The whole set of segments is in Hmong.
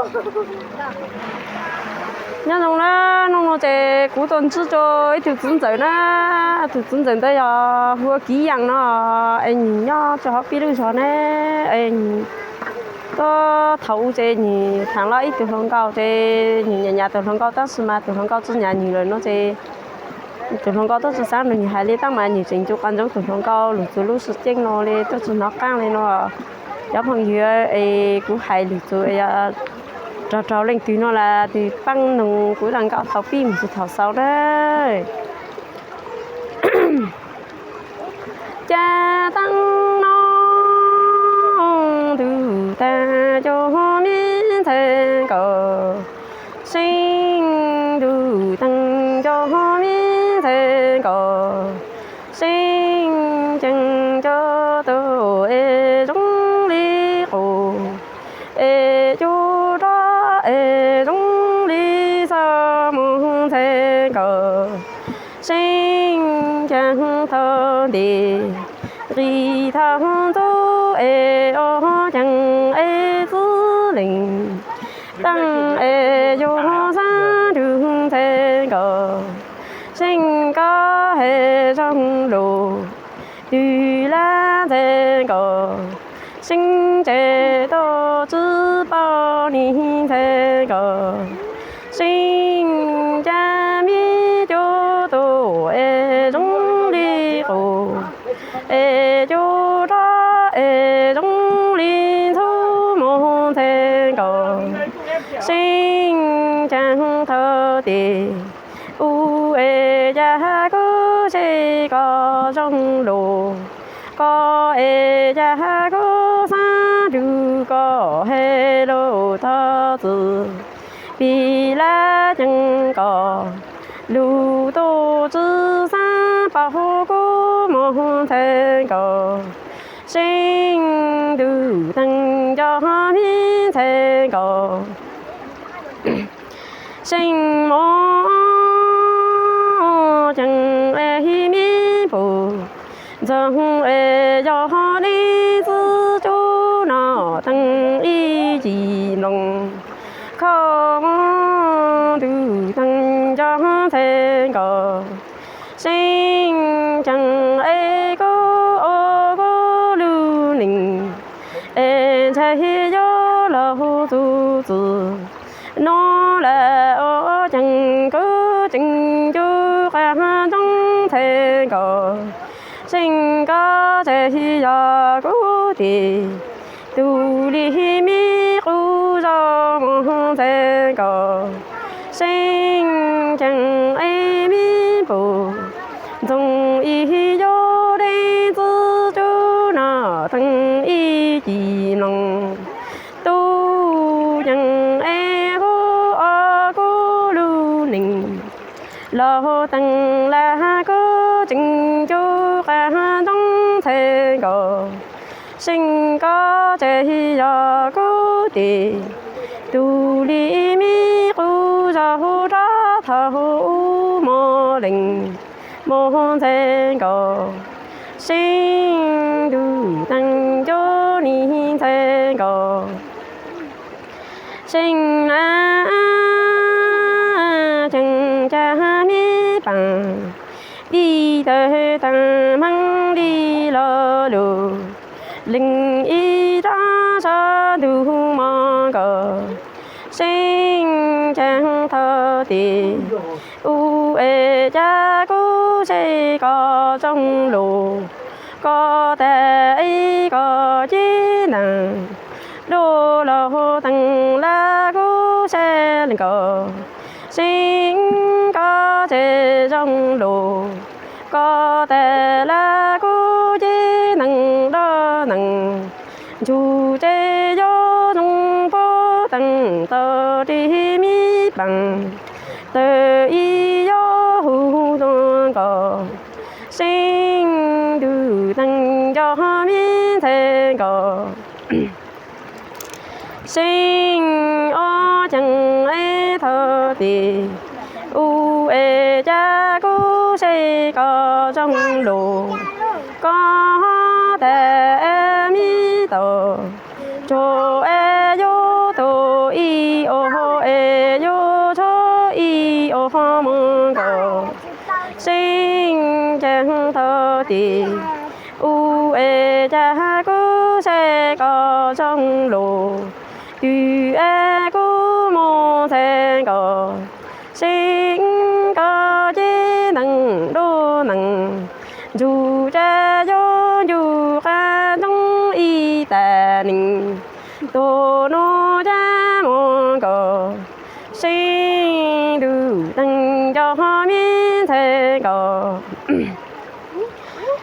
Nyob zoo na, hnub no ces kuv tuaj ntsib rau ib tug txiv ntxawm na, tus txiv ntxawm ntawd yog hu ua Kiv Yees no, es nws nyob rau hauv peb lub zos ne, es nws tuaj thaum ub ces nws tham los ib tug hluas nkauj ces nws nyas nyas tus hluas nkauj tab sis mas tus hluas nkauj tsis nyas nws lawm no ces tus hluas nkauj tuaj tsis xav nrog nws hais li tab mas nws tseem ncu qas ntsoov tus hluas nkauj lug txug lub sij ceeb no li tuaj tsis hnov qaab li no. Cov phooj ywg es kuv hais lug txug rog rog leej twg no las tus paab noog kuv zaj nkauj thaum pib mus txug thaum xaus na. Ca teeb no ntuj teeg cov me ntxhais nkauj, seeb ntuj teeg cov me ntxhais nkauj, seeb ceeb cov tub es zoo li qub, es cov roj es zoo li xab mob ntxhais nkauj, seeb ceeb thaum ntev nqis thaum ntxov es ob ceeb es txwv leej teeb es yuav xab ntuj ntxhais nkauj, seeb koj hais zoo lug twg lawm ntxhais nkauj, seeb ces tuaj tsis paub li ntxhais nkauj, seeb ca me cov tub es zoo li qub, es cov roj es zoo li xab mob ntxhais nkauj, seeb ceeb thaum ntev ub es ca kuv saib koj zoo lug, koj es ca kuv xab ntuj koj hais lug tog txwv, pib lawm ceeb koj lug tuaj tsis xav paub kuv mob ntxhais nkauj, seeb ntuj teeg cov me ntxhais nkauj, seeb mob ceeb es me npum ntxoog es yog dej txwv cub noj teeb ib cim nplooj, kho mob ntuj teeg cov ntxhais nkauj, seeb ceeb es kuv ua kuv lub neej es ntshai yuav laug txug txwv no lawm ob ceeb, kuv tseem ncu qas ntsoov ntxhais nkauj, seeb koj tsis yog kuv tes tug li me qub zog mob ntxhais nkauj, seeb ceeb es me npum ntxoog es yog dej txwv cub noj teeb ib cim nplooj, tub ceeb es kuv ua kuv lub neej laug teeb lawm kuv tseem ncu qas ntsoov ntxhais nkauj, seeb koj tsis yog kuv tes tug li me qub zog rov thaum ub mob leej mob ntxhais nkauj, seeb ntuj teeg cov me ntxhais nkauj, seeb na ceeb ca me paab dib tawg taag meej li lo lug, leej ib rab sab ntug mog nkauj, seeb ceeb thaum tes ub es ca kuv saib koj zoo lug, koj tas es koj cev neeg dua laug teeb lawm kuv saib nkauj, seeb koj tsis zoo lug, koj tas lawm kuv cev neeg dua neeg, ntsug tsis yuav zoo puv teeb tau ris me paab tawg ib yuav hu tuaj nkauj, seeb ntuj teeg cov me ntxhais nkauj, seeb ob ceeb es thaum tes ub es ca kuv saib koj zoo lug, koj tas es me tau tsuag es yuav tau ib tes, ub es cas kuv saib koj zoo lus, twb es kuv mus ntxhais nkauj, seem koj cev ntees dub ntees, ntsug cas yuav ncu qab ntsoov ib tag neeg, tuag nub cas mus nkaus, seem ntuj teem nco me ntxhais nkauj.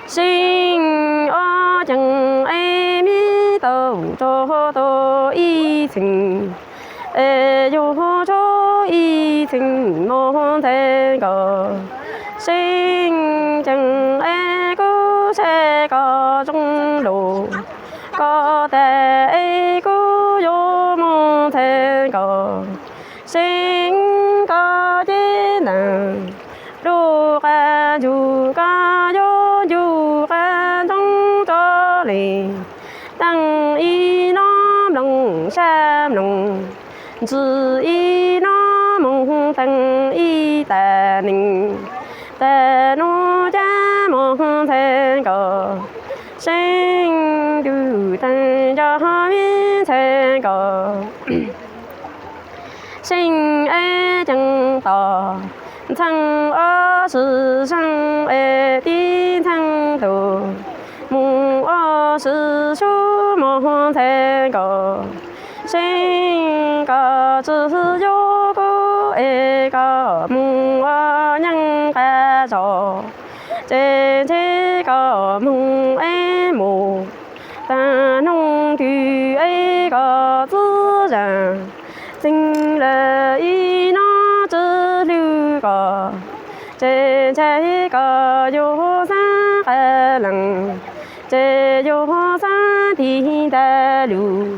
Seem ob ceev es me tau tso tau ib txheej, es yuav tso ib txheej mus ntxhais nkauj. Seem ceev es kuv saib koj zoo lus, koj tag es kuv yuav mus ntxhais nkauj. Seem koj cev ntees dub qab ntsug, koj yuav ncu qab ntsoov tso li. Teem ib no mloog sab mloog, ntsia ib no moog, teem ib tag neeg, tag nub cas mus ntxhais nkauj. Seem ntuj teem nco me ntxhais nkauj. Seem es ceev tom ntxhee ob sib seem es tib ntxhee tus, moog ob sib sub mus ntxhais nkauj. Seem koj tsi yuav kuv es koj moog ua nyeej qab zos, ces ntshe koj moog es mus tag nub twg es koj txib zag txeeg lawm ib no tsi hlub koj, ces ntshai koj yuav xaav qee leej, ces yuav xaav tig ntag lug,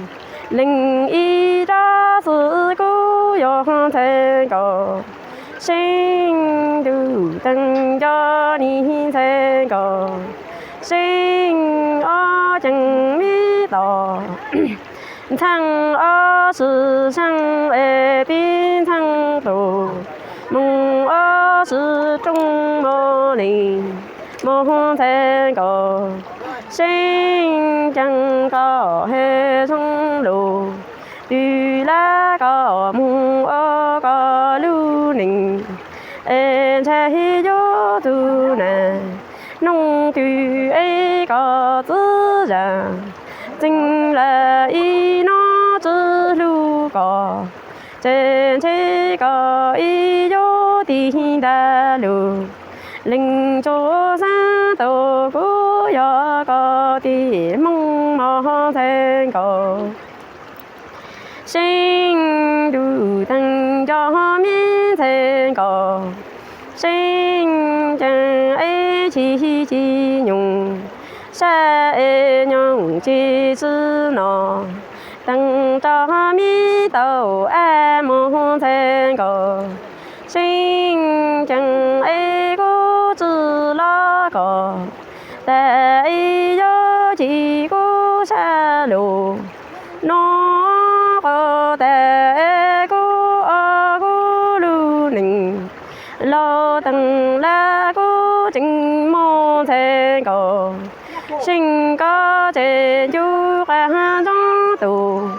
leej ib rab xwb kuv yuav ntxhais nkauj. Seem ntuj teem nco me ntxhais nkauj. Seem ob ceev me tom ntxhee ob sib seem es tib ntxhee tus, moog ob sib rooj mus li mus ntxhais nkauj. Seem ceev koj hais zoo lug, twb lam koj moog ua koj lub neej, es ntshai yuav txug nag nub twg es koj txib zag txeeg lawm ib no tsi hlub koj, ces ntshe koj ib yuav tig ntag lug, leej tsuas xaav tau kuv yog koj tig moog mus ntxhais nkauj. Seem ntuj teem nco me ntxhais nkauj. Seem ceev es chim chim nyoog, sab es nyoog tsis tsi no, teem rau me tau ab mus ntxhais nkauj. Seem ceev es kuv tsi los koj, tas es yuav chim kuv sab lug, nub qub tas es kuv ua kuv lub neej, laug teem lawm kuv tseem mus ntxhais nkauj. Seem koj tseem ncu qab ntsoov tus,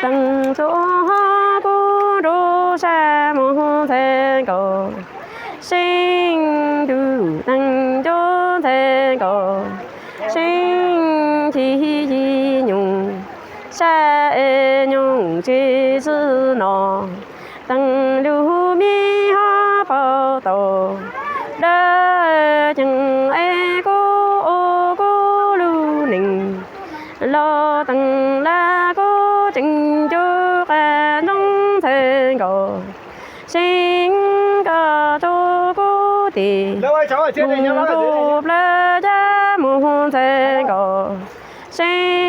teem tsuas ho kuv nrug sab mus ntxhais nkauj. Seem ntuj teem nco ntxhais nkauj. Seem chim chim nyoog, sab es nyoog tsis tsi no, teem lug me ho paub tau, dawb ceev es kuv ua kuv lub neej, laug teem lawm kuv tseem ncu qab ntsoov ntxhais nkauj. Seem koj rau kuv tes, moog rau plawv caj moog ntxhais nkauj. Seem